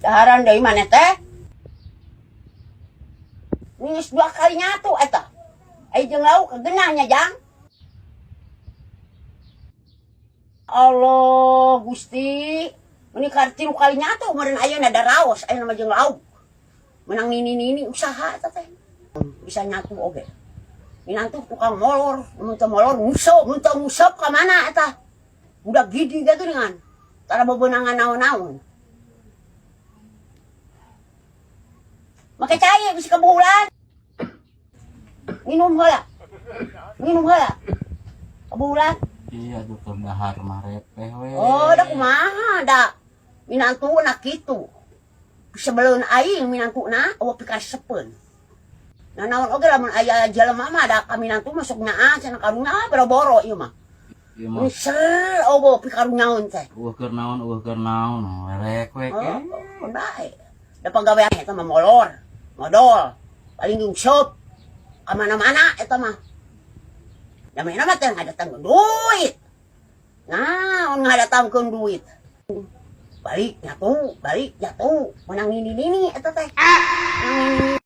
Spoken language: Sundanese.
Daharan deui maneh teh. Geus dua kali nyatu eta. Ai jeung lauk kegenahnya, Jang. Allah Gusti. Ini tilu kali nyatu meureun ayeuna da raos ayeuna mah jeung lauk. Menang nini-nini usaha eta teh. Bisa nyatu oge. Minantu tukang molor, mun teu molor nguseup, mun teu nguseup ka mana eta? Budak gidi gitu dengan tara bebenangan naon-naon. Make cai bisa kebulan. Minum heula. Minum heula. Kebulan. Iya tuh keur dahar mah repeh we. Oh, da kumaha da. Minantuna kitu. Sebelum aing minantuna eueuh pikasepeun. Nah, naon oge lamun aya jelema mah da ka minantu masuk nyaa cenah karunya boro-boro ieu mah. Ieu mah Ser obo pikarunyaeun teh. Eueuh keur naon werek we ke. Oh, bae. Da pagawean eta mah molor, modol, paling nguseup ka mana-mana eta mah. Da mana mah teh ngadatangkeun duit. Naon ngadatangkeun duit? Balik nyatu, menang nini-nini eta teh. Menang nini.